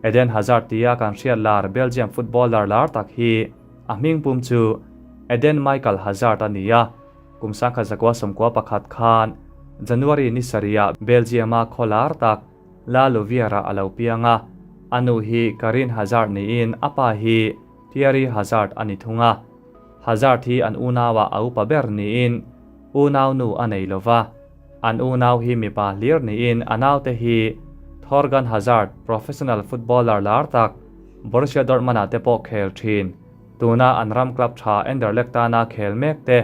Eden Hazard tia kan hriat lar Belgium footballer lar tak hi a hming pum chu Eden Michael Hazard a ni a, kum 1991 khan January ni sarihah Belgium-a khaw lar tak La Louvière-ah a lo piang a, a nu hi Karine Hazard niin a pa hi Thierry Hazard a ni thung a. Hazard hi an unauah a upa ber niin unau nu a nei lova, an unau hi mipa hlir niin a naute hi Thorgan Hazard, professional footballer lar tak, Borussia Dortmund-ah te pawh khel thin, tuna an ram club tha Anderlecht tana khel mek te,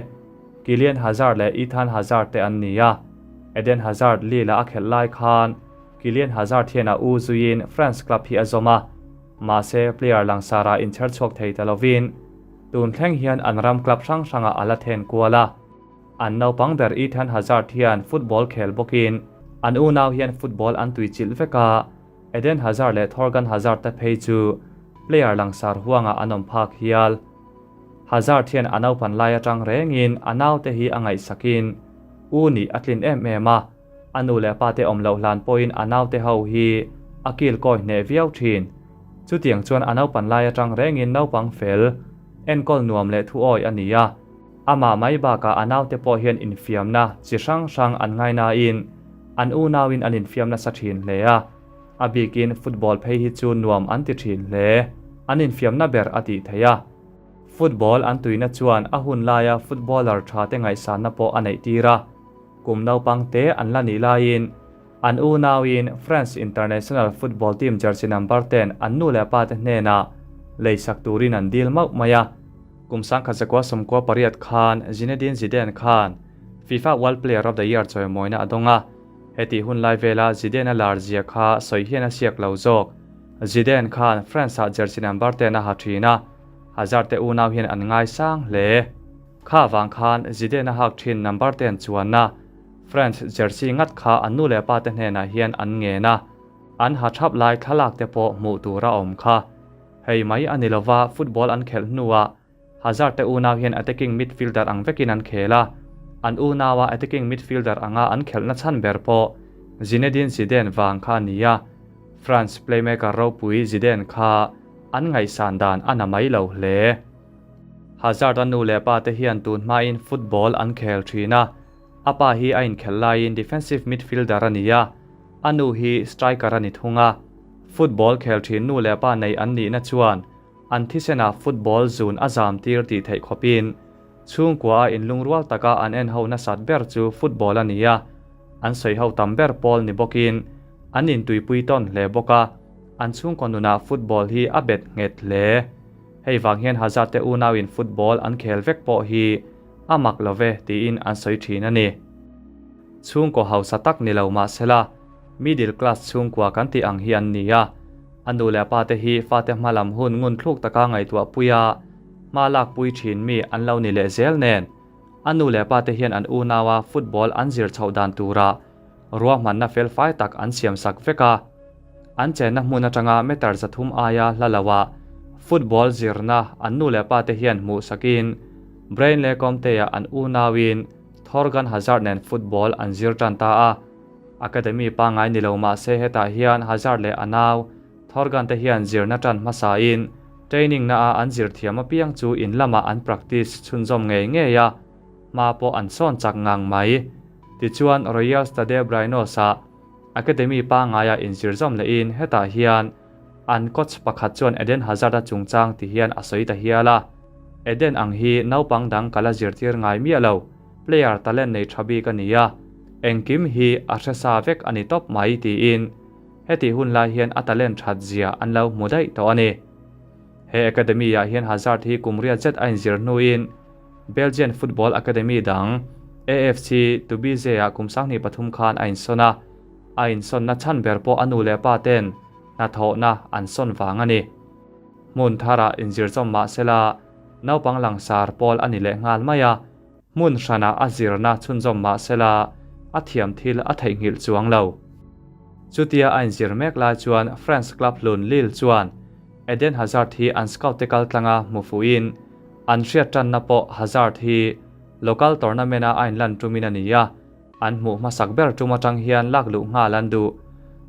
Kylian Hazard leh Ethan Hazard te an ni a. Eden Hazard Lille-a a khelh lai khan Kylian Hazard hian a u zuiin France club hi a zawm a. Mahse, player langsarah inchher chhuak thei ta lovin, tun thleng hian an ram club hrang hrangah a la then kual a. An naupang ber Ethan Hazard hian football khel bawkin, an unau hian football an tuichilh vek a, Eden Hazard leh Thorgan Hazard te phei chu player langsar huangah an awm phak hial. Hazard hian a naupan lai atang rengin a naute hi a ngaihsakin, u nih a tlin em em a. A nu leh pa te awm loh hlan pawhin a naute ho hi a kil kawi hneh viau thin. Chutiang chuan a naupan lai atang rengin naupang fel, enkawl nuam leh thuawi a ni a. Amah mai bakah a naute pawh hian infiamna chi hrang hrang an ngainain an unauin an infiam nasa thin hle a. A bikin football phei hi chu nuam an ti thin hle. An infiamna ber a tih theih a. Football an tuina chuan a hun laia footballer tha te ngaihsanna pawh a neih tir a. Kum naupang te an la nih laiin an unauin France international football team jersey number ten an nu leh pa te hnenah leisak turin an dil mauh mai a. Kum 1998 khan Zinedine Zidane khan FIFA World Player of the Year chawimawina a dawng a, hetih hun lai vela Zidane-a lar zia kha sawi hian a siak lo zawk. Zidane khan France-ah jersey number ten a ha thin a, Hazard te unau hian an ngaisang hle. Kha vang khan Zidane a hak thin number ten chuanna French jersey ngat kha an nu leh pa te hnenah hian an ngen a, an ha thap lai thlalak te pawh hmuh tur a awm kha. Hei mai a ni lova football an khelh hnuah Hazard te unau hian attacking midfielder ang vekin an khel a, an unaua attacking midfielder anga an khelhna chhan ber pawh Zinedine Zidane vang kha a ni a, France playmaker ropui Zidane kha an ngaihsan dan a na mai lo hle. Hazard-a nu leh pa te hian tun hmain football an khel thin a, a pa hi a inkhelh laiin defensive midfielder a ni a, a nu hi striker a ni thung a. Football khel thin nu leh pa nei an nihna chuan an thisenah football zun a zam tir tih theih khawpin chhungkua a inlungrual taka an en ho nasat ber chu football a ni a, an sawi ho tam ber pawl ni bawkin an intuipui tawn hle bawk a, an chhungkaw nunah football hi a bet nghet hle. Hei vang hian Hazard te unauin football an khel vek pawh hi a mak lo ve tiin an sawi thin a ni. Chhungkaw hausa tak ni lo mahsela middle class chhungkua kan tih ang hi an ni a, a nu leh pa te hi fate hma lam hun ngun thluk taka ngaihtuah pui a, hma lak pui thin mi an lo ni leh zel nen a nu leh pa te hian an unaua football an zir chhoh dan turah ruahmanna felfai tak an siam sak vek a. An chenna hmun atanga meter 300 aia hla loah football zirna an nu leh pa te hian hmuh sakin Brain leh Comte-ah an unauin Thorgan Hazard nen football an zir tan ta a. Academy pangngai ni lo mah se hetah hian Hazard leh a nau Thorgan te hian zirna tan hmasain training na-a an zir thiam apiang chu in lamah an practice chhunzawm ngei ngei a, hma pawh an sawn chak ngang mai. Tichuan Royal Stade Brainos-ah Academy pangngaia inzir zawm lehin hetah hian an coach pakhat chuan Eden Hazard-a chungchang ti hian a sawi ta hial a. Eden ang hi naupang dang ka la zirtir ngai miah lo, player talent nei tha bik a ni a, engkim hi a hre sa vek a ni tawp mai tiin hetih hun lai hian a talent that zia an lo hmu daih tawh a ni. He academy-ah hian Hazard hi kum riat zet a inzir hnuin Belgian football academy dang AFC Tubize-ah kum 23 khan a insawn a, a insawnna chhan ber pawh a nu leh pa ten hnathawhna an sawn vang a ni. Hmun tharah inzir chawm mah sela naupang langsar pawl a ni leh nghal mai a, hmun hranah a zirna chhunzawm mah sela a thiam thil a theihnghilh chuang lo. Chutia a inzir mek lai chuan France club hlun Lille chuan Eden Hazard hi an scout te kaltlanga hmu fuhin an hriat tanna pawh Hazard hi local tournament-a a inlan tumin a ni a, an hmuh hmasak ber tum atang hian lak luh nghal an duh.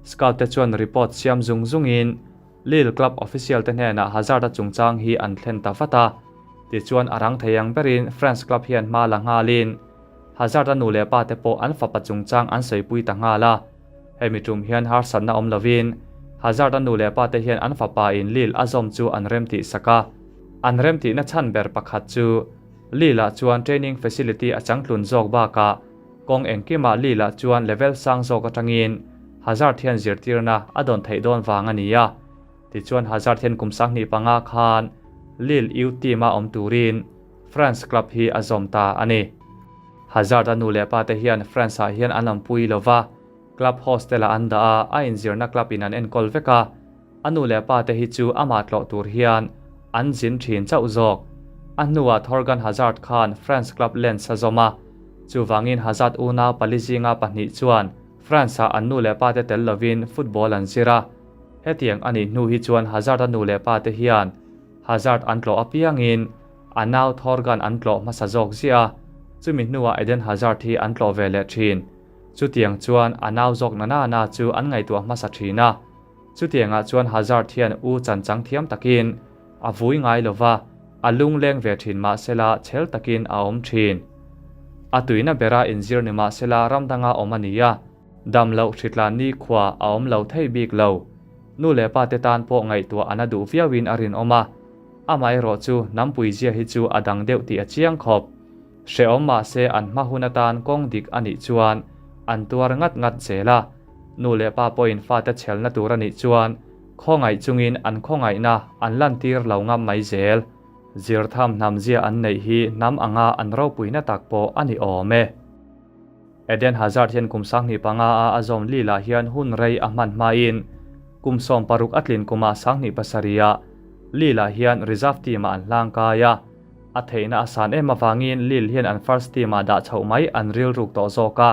Scout te chuan report siam zung zungin Lille club official te hnenah Hazard-a chungchang hi an thlen ta vat a. Tichuan a rang thei ang berin France club hian hma la nghalin Hazard-a nu leh pa te pawh an fapa chungchang an sawipui ta nghal a. Hemi tum hian harsatna awm lovin Hazard-a nu leh pa te hian an fapa in Lille a zawm chu an remtih sak a. An remtihna chhan ber pakhat chu Lille-ah chuan training facility a changtlun zawk bakah kawng engkimah Lille-ah chuan level sang zawk atangin Hazard hian zirtirna a dawn theih dawn vang a ni a. Tichuan Hazard hian kum 2005 khan Lille youth team-a awm turin France club hi a zawm ta a ni. Hazard-a nu leh pa te hian France-ah hian an awmpui lo va, club hostel-ah an dah a, a inzirna club in an enkawl vek a. A nu leh pa te hi chu amah tlawh tur hian an zin thin chauh zawk. A hnuah Thorgan Hazard khan France club Lens a zawm a, chuvangin Hazard unau pali zinga pahnih chuan France-ah an nu leh pa te tel lovin football an zir a. Hetiang a nih hnu hi chuan Hazard-a nu leh pa te hian Hazard an tlawh apiangin a nau Thorgan an tlawh hmasa zawk ziah a, chumi hnuah Eden Hazard hi an tlawh ve leh thin. Chutiang chuan a nau zawk na na na chu an ngaihtuah hmasa thin a. Chutiangah chuan Hazard hian u chanchang thiam takin a vui ngai lo va, a lungleng ve thin mahsela chhel takin a awm thin. A tuina bera inzir ni mahsela ram danga awm a ni a, dam loh hritlan nikhua a awm lo thei bik lo. Nu leh pa te tan pawh ngaihtuah a na duh viauin a rinawm a, amaherawh chu hnampui zia hi chu a dang deuh tih a chiang khawp. Hrehawm mahse an hma hun atan kawng dik a nih chuan an tuar ngat ngat zel a, nu leh pa pawhin fate chhelna tur a nih chuan khawngaih chungin an khawngaihna an lantir lo ngam mai zel. Zirtham hnamzia an neih hi hnam anga an ropuina tak pawh a ni awm e. Eden Hazard hian kum 25 a a zawm Lille ah hian hun rei a hman hmain kum 16 a tlin kumah 27 ah Lille ah hian reserve team ah an hlang kai a, a theihna a san em avangin Lille hian an first team ah dah chhoh mai an rilruk tawh zawk a,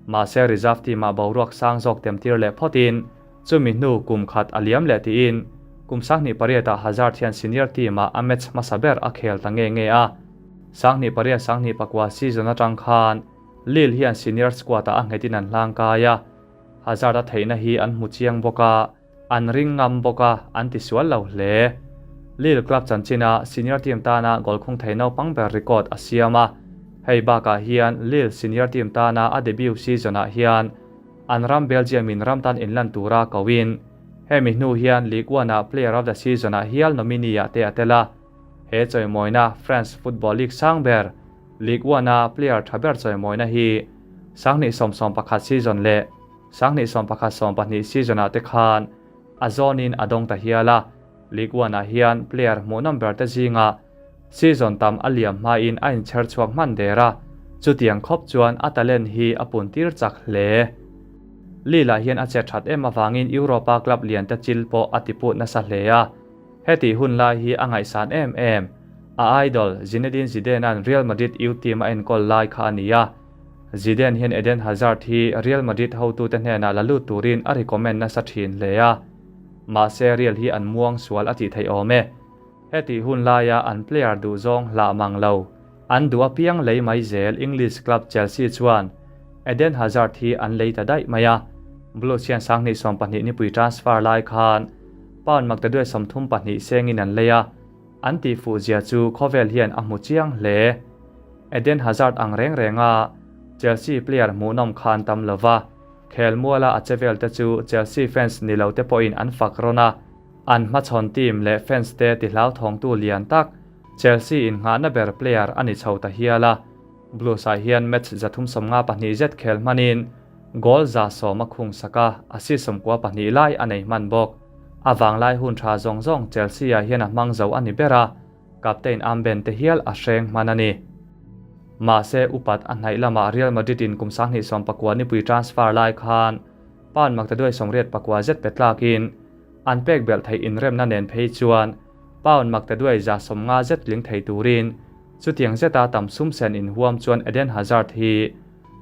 mahse reserve team ah boruak sang zawk temtir leh phawtin chumi hnu kum khat a liam leh tiin kum 28 ah Hazard hian senior team ah a match hmasa ber a khel ta nge nge a. 28 29 season atang khan Lille hian senior squad ah a nghetin an hlang kai a, Hazard a theihna hi an hmu chiang bawk a, an ring ngam bawk a, an ti sual lo hle. Lille club chanchina senior team tana goal khung thei naupang ber record a siam a, hei bakah hian Lille senior team tana a debut season ah hian an ram Belgium in ram tan inlan tura koin hemi hnu hian Ligue 1 ah player of the season ah hial nominee ah te a tel a. He chawimawina France Football League sang ber, Ligue 1-a player tha ber chawimawina hi 2011 season leh 2011-12 season-ah te khan a zawnin a dawng ta hial a. Ligue 1-ah hian player hmuhnawm ber te zingah season tam a liam hmain a inchher chhuak hman der a, chutiang khawp chuan a talent hi a puntir chak hle. Lille-ah hian a che that em avangin Europa club lian te chil pawh a tiput nasa hle a. Heti hun lai hi a ngaihsan em em. A idol, Zinedine Zidane-a'n Real Madrid youth team a enkawl lai kha a ni a. Zidane hian Eden Hazard hi Real Madrid hotute hnenah la lut turin a recommend nasa thin hle a. Mahse Real hi an muang sual a tih theih awm e. Heti hun laia an player duhzawng hlah mang lo, an duh apiang lei mai zel English club Chelsea chuan Eden Hazard hi an lei ta daih mai a. Blues hian 2020 nipui transfer lai khan Pound maktaduai 32 sengin an lei a, an tihfuh zia chu khawvel hian a hmu chiang hle. Eden Hazard ang reng renga Chelsea player hmuhnawm kha an tam lova, khelmuala a che vel te chu Chelsea fans ni lo te pawhin an fak rawn a, an hmachhawn team leh fans te ti hlauthawngtu lian tak Chelsea in nghahna ber player a ni chho ta hial a. Blues ah hian match 352 zet khel hmanin goal 110 a khung sak a, assist 92 lai a nei hman bawk. A vanglai hun tha zawng zawng Chelsea ah hian a hmang zo a ni ber a, captain armband te hial a hreng hman a ni. Mahse upat a hnaih lamah Real Madrid in kum 2019 nipui transfer lai khan pound maktaduai 84 zet pe tlakin an pek belh theih inremna nen phei chuan pound maktaduai 150 zet tling thei turin chutiang zeta tam sum sen inhuam chuan Eden Hazard hi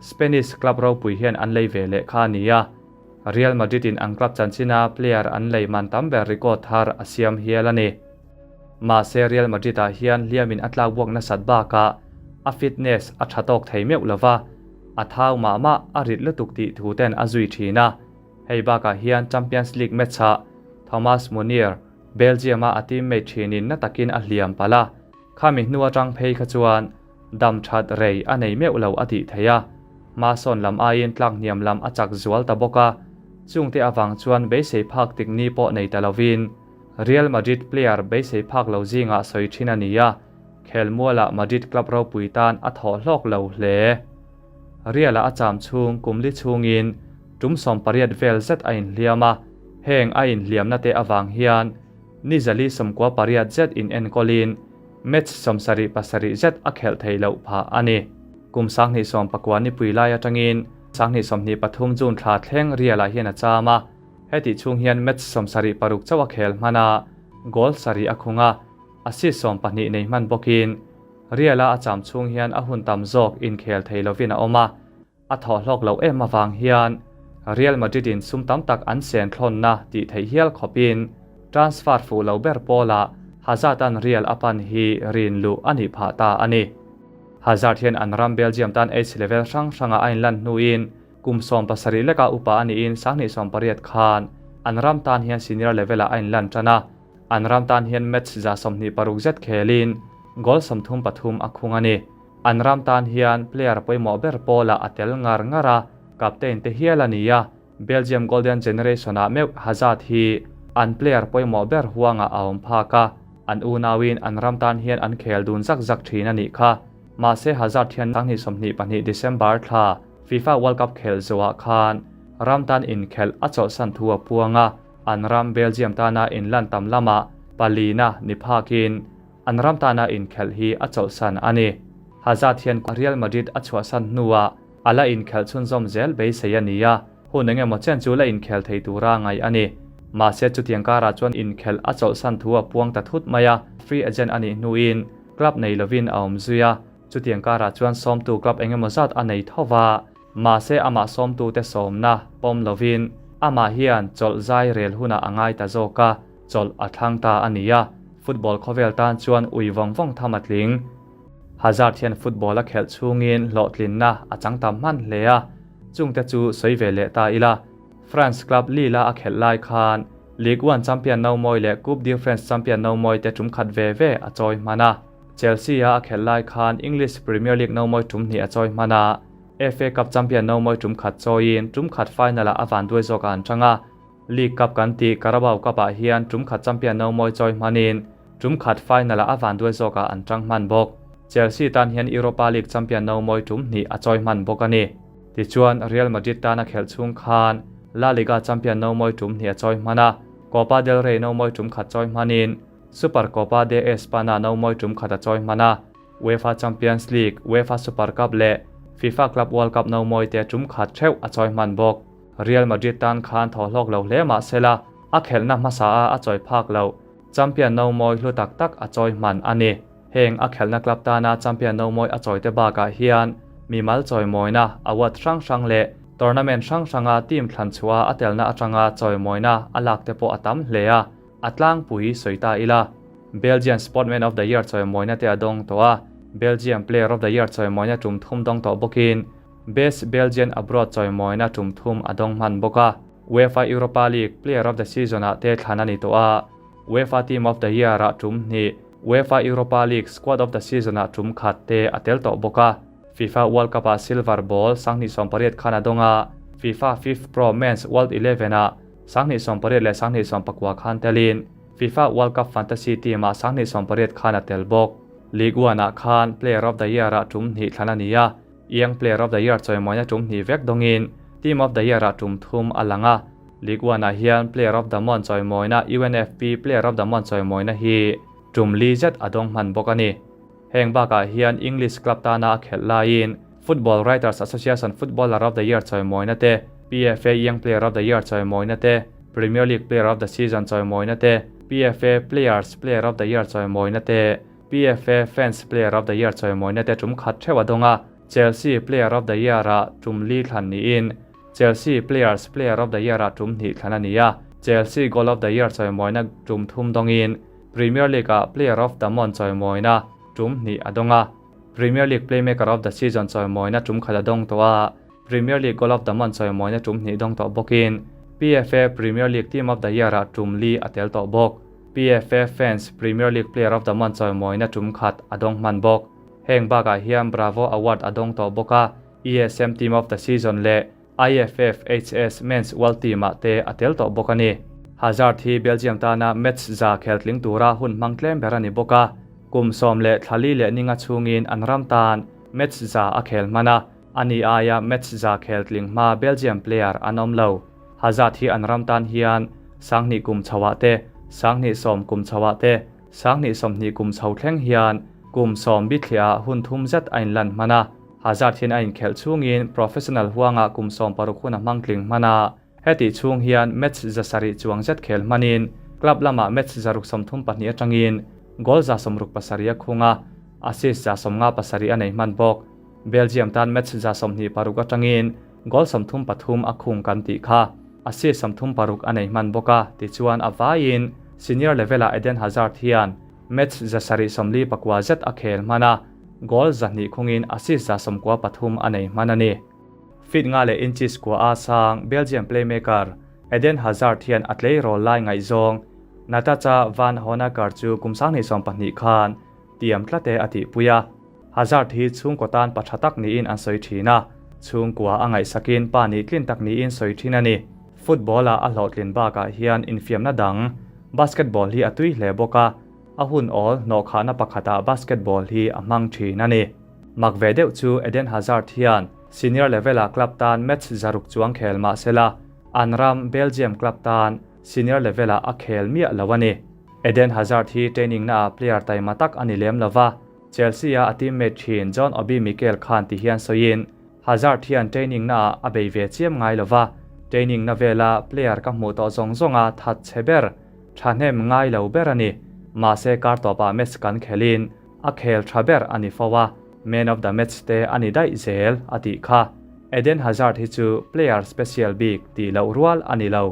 Spanish club ropui hian an lei ve leh kha a ni a. Real Madrid in an club chanchina player an lei man tam ber record thar a siam hial a ni. Mahse Real Madrid ah hian hliamin a tlak buak nasat bakah a fitness a tha tawk thei meuh lova, a thau mah mah a rit lutuk tih thu ten a zui thin a. Hei bakah hian Champions League match ah. Thomas Meunier, Belgium-a a teammate thinin na takin a hliam palh a, khami hnu atang phei kha chuan dam that rei a nei meuh lo a tih theih a. Hmasawn lam aiin tlak hniam lam a chak zual ta bawk a, chungte avang chuan beisei phak tik ni pawh nei ta lovin Real Madrid player beisei phak lo zingah sawi thin a ni a, khelmualah Madrid club ropui tan a thawh hlawk lo hle. Real-a a cham chhung kum li chhungin tum 80 vel zet a inhliam a, heng a inhliamna te avang hian ni 498 zet in enkawlin match 77 zet a khelh theih loh phah a ni. Kum 2019 nipui lai atangin 2023 June thla thleng Real-ah hian a cham a, hetih chhung hian match 76 chauh a khel hman a, goal sarih a khung a, assist 12 nei hman bawkin Real-a a cham chhung hian a hun tam zawk inkhel thei lovin a awm a, a thawh hlawk loh em avang hian Real Madrid-in sum tam tak an sen thlawnna tih theih hial khawpin transfer fuh lo ber pawlah Hazard-a'n Real a pan hi rin luh a nih phah ta a ni. Hazard hian an ram Belgium tan age level hrang hranga a inlan hnuin kum 17 leka upa a niin 2018 khan an ram tan hian senior level-ah a inlan tan a, An ram tan hian match 26 zet khelin goal 33 a khung a ni. An ram tan hian player pawimawh ber pawlah a tel ngar ngar a, captain te hial a ni a, Belgium Golden Generation-ah meuh Hazard hi an player pawimawh ber huangah a awm phak a, an unauin an ram tan hian an khel dun zak zak thin a nih kha. Mahse Hazard hian 2022 December thla FIFA World Cup khel zawhah khan ram tan inkhelh a chawlhsan thu a puang a, an ram Belgium tana inlan tam lamah palina ni phakin an ram tana inkhelh hi a chawlhsan a ni. Hazard hian Real Madrid a chhuahsan hnuah a la inkhelh chhunzawm zel beisei a ni a, hun eng emaw chen chu la inkhel thei tura ngaih a ni. Mahse chutiang karah chuan inkhelh a chawlhsan thu a puang ta thut mai a, free agent a nih hnuin club nei lovin a awm zui a, chutiang karah chuan sawmtu club eng emaw zat a nei tho va. Mahse amah sawmtute sawmna pawm lovin amah hian chawlh zai rel hunah a ngai ta zawk a, chawlh a thlang ta a ni a, football khawvel tan chuan ui vawng vawng tham a tling. Hazard hian football a khelh chhungin hlawhtlinna a chang tam hman hle a, chungte chu sawi ve leh ta ila. France club Lille-a a khelh lai khan Ligue 1 champion no mawi leh Coupe de France champion no mawi te tum khat ve ve a chawi hman a. Chelsea-a a khelh lai khan English Premier League no mawi tum hnih a chawi hman a. FA Cup champion no mawi tum khat chawiin tum khat final-ah a van duai zawk a an chang a. League Cup kan tih Carabao Cup-ah hian tum khat champion no mawi chawi hmanin tum khat final-ah a van duai zawkah an chang hman bawk. Chelsea tan hian Europa League champion no mawi tum hnih a chawi hman bawk a ni. Tichuan, Real Madrid tana khelh chhung khan La Liga champion no mawi tum hnih a chawi hman a, Copa del Rey no mawi tum khat chawi hmanin Super Copa de Espana no mawi tum khat a chawi hman a. UEFA Champions League, UEFA Super Cup leh FIFA Club World Cup no mawi te tum khat theuh a chawi hman bawk. Real Madrid tan khan thaw hlawk lo hle mah sela, a khelhna hmasa a a chawi phak loh champion no mawi hlu tak tak a chawi hman a ni. Heng a khelhna club tana champion no mawi a chawi te bakah hian mimal chawimawina award hrang hrang leh tournament hrang hranga team thlan chhuah a telna atanga chawimawina a lak te pawh a tam hle a, a tlangpui sawi ta ila. Belgian Sportman of the Year chawimawina te a dawng tawh a, Belgian Player of the Year chawimawina tum thum dawng tawh bawkin Best Belgian Abroad chawimawina tum thum a dawng hman bawk a. UEFA Europa League Player of the Season ah te thlan a ni tawh a, UEFA Team of the Year ah tum hnih, UEFA Europa League Squad of the Season ah tum khat te a tel tawh bawk a. FIFA World Cup ah Silver Ball 2018 khan a dawng a, FIFA FIFPro Men's World 11 ah 2018 leh 2019 khan telin FIFA World Cup Fantasy team ah 2018 khan a tel bawk. Ligue 1 ah khan Player of the Year ah tum hnih thlan a ni a, Young Player of the Year chawimawina tum hnih vek dawngin Team of the Year ah tum thum a lang a. Ligue 1 ah hian Player of the Month chawimawina UNFP Player of the Month chawimawina hi tum li zet a dawng hman bawk a ni. Heng bakah hian English club tana a khelh laiin Football Writers Association Footballer of the Year chawimawina te, PFA Young Player of the Year chawimawina te, Premier League Player of the Season chawimawina te, PFA Players Player of the Year chawimawina te, PFA Fans Player of the Year chawimawina te tum khat theuh a dawng a, Chelsea Player of the Year-ah tum li thlan niin Chelsea Players Player of the Year-ah tum hnih thlan a ni a, Chelsea Goal of the Year chawimawina tum thum dawngin Premier League-ah Player of the Month chawimawina tum hnih a dawng a, Premier League Playmaker of the Season chawimawina tum khat a dawng tawh a, Premier League Goal of the Month chawimawina tum hnih dawng tawh bawkin. PFA Premier League Team of the Year-ah tum li a tel tawh bawk. PFA Fans Premier League Player of the Month chawimawina tum khat a dawng hman bawk. Heng bakah hian Bravo Award a dawng tawh bawk a, ESM Team of the Season leh IFFHS Men's World Team-ah te a tel tawh bawk a ni. Hazard hi Belgium tana match za khel tling tura hun hmang tlem ber a ni bawk a, kum sawm leh thla li leh ninga chhungin an ram tan match za a khel hman a, ani aia match za khel tling hma Belgium player an awm lo. Hazard hi an ram tan hian 2000 kum chhoah te, 2010 kum chhoah te, 2020 kum chho thleng hian kum sawm bithliah hun thum zet a inlan hman a. Hazard hian a inkhelh chhungin professional huangah kum 16 hun a hmang tling hman a, hetih chhung hian match 700 chuang zet khel hmanin club lamah match 634 atangin goal 67 a khung a, assist 57 a nei hman bawk. Belgium tan match 26 atangin goal 33 a khung kan tih kha, assist 36 a nei hman bawk a, tichuan a vaiin senior level-ah Eden Hazard hian match 749 zet a khel hman a, goal 200 khungin assist 93 a nei hman a ni. Feet nga leh inches kua a sang Belgium playmaker Eden Hazard hian a tleirawl lai ngaihzawng Natacha Van Honacker chu kum 2012 khan tiam tlate a tihpui a. Hazard hi chhungkaw tan pa tha tak niin an sawi thin a, chhungkua a ngaihsakin pa nih tlin tak niin sawi thin a ni. Football-ah a hlawhtlin bakah hian infiamna dang basketball hi a tui hle bawk a, a hun awl hnawhkhahna pakhatah basketball hi a hmang thin a ni. Mak ve deuh chu Eden Hazard hian senior level-ah club tan match 600 chuang khel mah sela, an ram Belgium club tan senior level-ah a khel miah lo a ni. Eden Hazard hi training naah player taima tak a ni lem lova, Chelsea-a a teammate thin John Obi Mikel khan ti hian sawiin, Hazard hian training naah a bei ve chiam ngai lova, training na vela player ka hmuh tawh zawng zawnga that chhe ber, thahnem ngai lo ber a ni. Mahse kar tawpah match kan khelin a khel tha ber a ni fo a, man of the match te a ni daih zel, a tih kha. Eden Hazard hi chu player special bik tih loh rual a ni lo.